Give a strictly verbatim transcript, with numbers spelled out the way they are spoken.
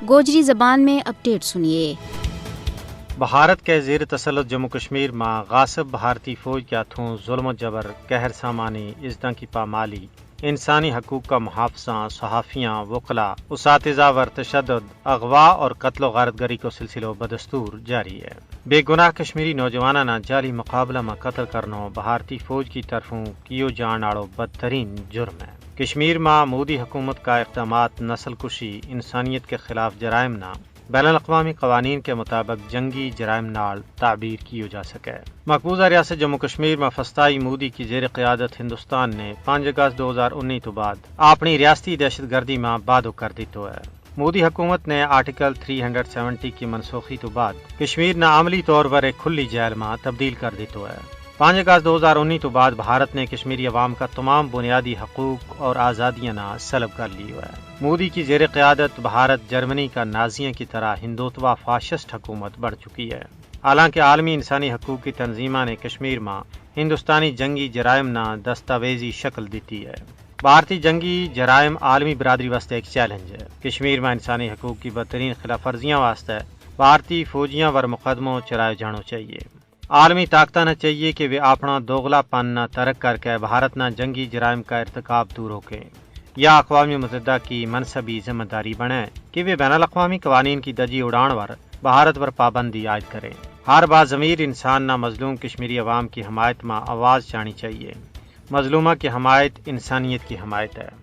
گوجری زبان میں اپڈیٹ سنیے۔ بھارت کے زیر تسلط جموں کشمیر ما غاصب بھارتی فوج کے ہتھوں ظلم و جبر، قہر سامانی، عزتاں کی پامالی، انسانی حقوق کا محافظاں، صحافیاں، وکلا، اساتذہ ور تشدد، اغوا اور قتل و غارت گری کو سلسلو بدستور جاری ہے۔ بے گناہ کشمیری نوجواناں نا جعلی مقابلہ ما قتل کرنو بھارتی فوج کی طرفوں کیو جان آڑو بدترین جرم ہے۔ کشمیر ما مودی حکومت کا اقدامات نسل کشی، انسانیت کے خلاف جرائم نا بین الاقوامی قوانین کے مطابق جنگی جرائم نال تعبیر کیو جا سکے۔ مقبوضہ ریاست جموں کشمیر ما فستائی مودی کی زیر قیادت ہندوستان نے پانچ اگست دو ہزار انی تو بعد اپنی ریاستی دہشت گردی ما بادو کر دیتو ہے۔ مودی حکومت نے آرٹیکل تھری ہنڈرڈ سیونٹی کی منسوخی تو بعد کشمیر نا عملی طور پر ایک کھلی جیل ما تبدیل کر دیتو ہے۔ پانچ اگست دو ہزار انی تو بعد بھارت نے کشمیری عوام کا تمام بنیادی حقوق اور آزادیاں نا سلب کر لیو ہے۔ مودی کی زیر قیادت بھارت جرمنی کا نازیاں کی طرح ہندوتوا فاشسٹ حکومت بن چکی ہے۔ حالانکہ عالمی انسانی حقوق کی تنظیماں نے کشمیر ما ہندوستانی جنگی جرائم نا دستاویزی شکل دیتی ہے۔ بھارتی جنگی جرائم عالمی برادری واسطے ایک چیلنج ہے۔ کشمیر ما انسانی حقوق کی بدترین خلاف ورزیاں واسطے بھارتی فوجیاں ور مقدمو چلائے جانو چاہیے۔ عالمی طاقتاں نا چاہیے کہ ویہ اپنا دوغلا پن نا ترک کر کے بھارت نا جنگی جرائم کا ارتکاب دور ہو کے یا اقوام متحدہ کی منصبی ذمہ داری بنے کہ ویہ بین الاقوامی قوانین کی دجی اڑان ور بھارت ور پابندی عائد کریں۔ ہر با ضمیر انسان نا مظلوم کشمیری عوام کی حمایت ما آواز چاہنی چاہیے۔ مظلومہ کی حمایت انسانیت کی حمایت ہے۔